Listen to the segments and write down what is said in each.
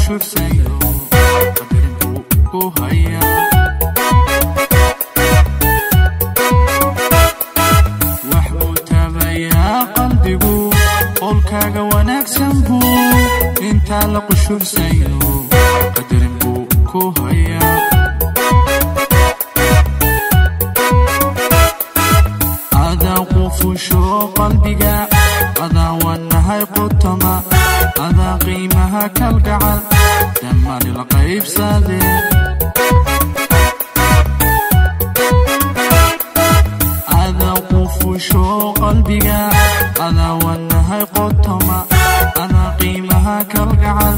qushuucsayo qadarin buu ku hayaa. Wax buu taabayaa qalbigu, qowlkaaga wanaagsan buu intaa la qushuucsayo qadarin buu ku hayaa. Adaa qufusho qalbiga, adaa wanahay qotoma, adaa qiimaha kalgacal dhammaan ila qaybsade. Adaa qufusho qalbiga, adaa wanahay qotoma, adaa qiimaha kalgacal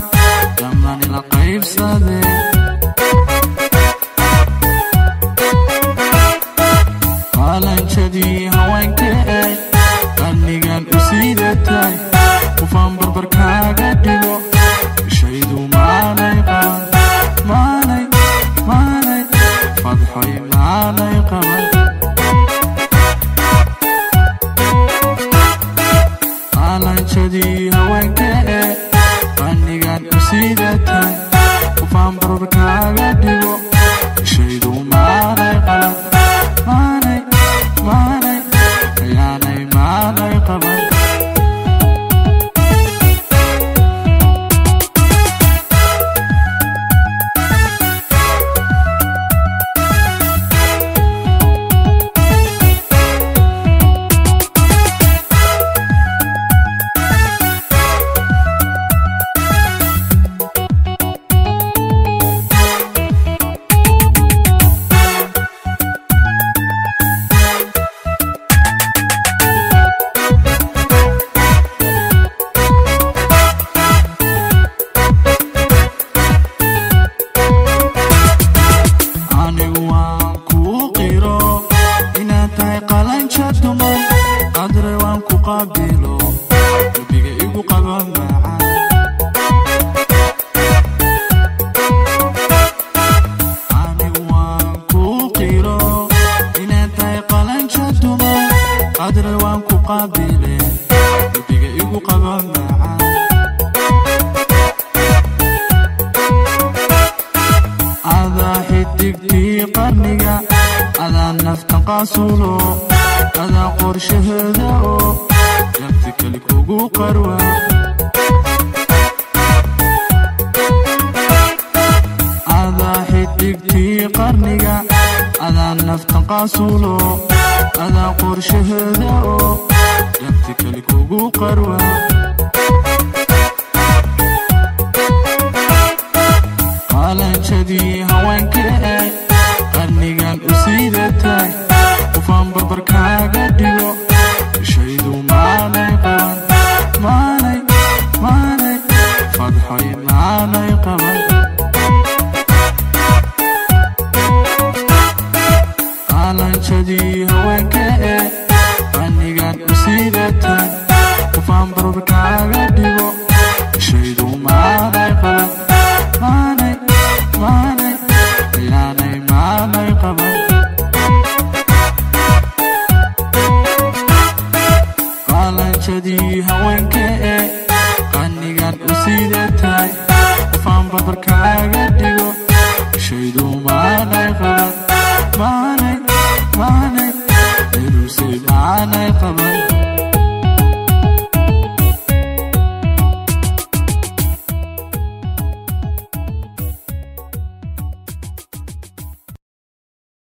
dhammaan ila qaybsade. Qalanjadii haweenka ee qarnigan u siidatay, qufaan barbarkaaga dhigo ishaydu maanay qaban, maanay maanay fadxoy maanay qaban. Qalanjadii haweenka ee qarnigan u siidatay, qufaan barbarkaaga dhigo ishaydu maanay qaban, maanay maanay ayaanay maanay qaban. Anigu waan kuu qiro inaad tahay qalanja dumar, qadre waan ku qaabilo, qalbiga igu qaba macaan. Anigu waan kuu qiro inaad tahay qalanja dumar, qadre waan ku qaabile, qalbiga igu qaba macaan. Adaa xidigtii qarniga, adaa naftan qaasulo, adaa qorshaheeda oo jabti kali kugu qarwa. Adaa xidigtii qarniga, adaa naftan qaasulo, adaa qorshaheeda oo jabti kali kugu qarwa. Qalanjadii haweenka ee qarnigan u siidatay, qufaan barbarkaaga dhigo ishaydu maanay qaban, maanay maanay fadxoy maanay qaban. Qalanjadii haweenka ee qarnigan u siidatay, qufaan barbarkaaga dhigo ishaydu maanay qaban, maanay maanay ayaanay maanay qaban. Qalanjadii haweenka ee qarnigan u siidatay, qufaan barbarkaaga dhigo ishaydu maanay qaban, maanay maanay.